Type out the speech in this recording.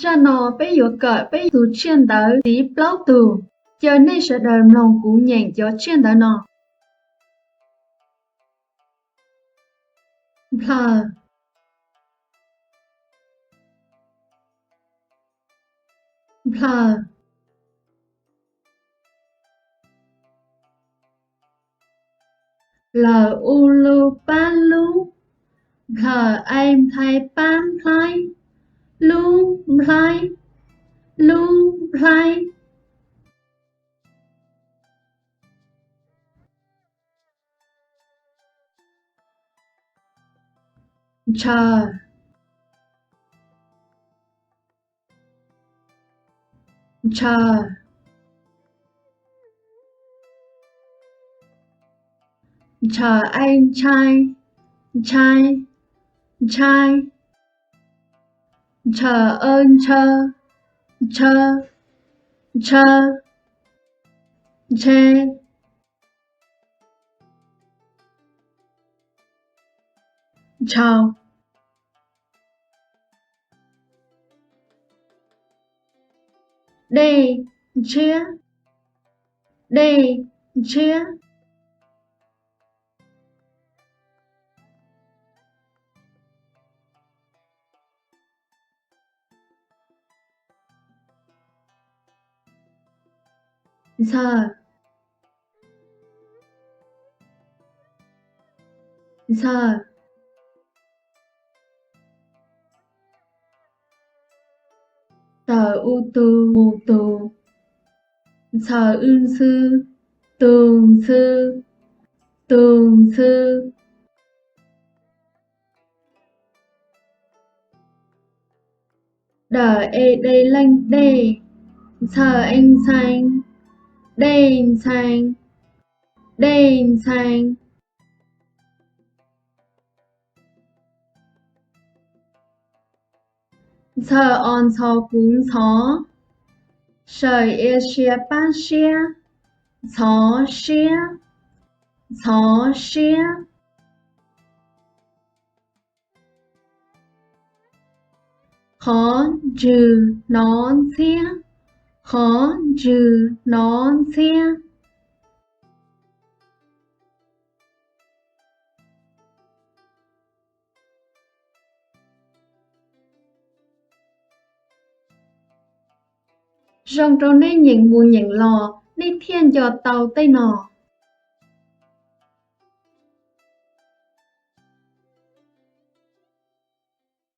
Zaj no peb yuav kawm peb tus tsiaj ntawv tiv plaub tug. Caw nej sawv daws mloog kuv nyeem cov tsiaj ntawv no. Nplhaws. Nplhaws. Lawm u lu pab lub. Nplhaws ai nplhai pab nplhaib. Lub nplhaib. Lub nplhaib. Ntshaw. Ntshaw. Ntshaw ai ntshai. Ntshai. Ntshai. Ntshaw aw ntshaw. Ntshaw. Ntshaw. Ntshe. Ntshaus. Dej ntshiab. Dej ntshiab. Ntxhawm. Ntxhawm. Tawm u tug mus tug. Ntxhawm w ntxhw. Tug ntxhw. Tug ntxhw. Dawm e de leej dej. Ntxhawm e ntxhee. Dej ntxhee. Dej ntxhee. Ntxhawm o ntxhov kuv ntxhov. Sawm e sia pab siab. Ntxhov siab. Ntxhov siab. Qhov ntswg hnov ntxhiab. Qhov ntswg hnov ntxhiab. Zoo rau nej nyeem mus nyeem los nej thiaj nco tau tej no.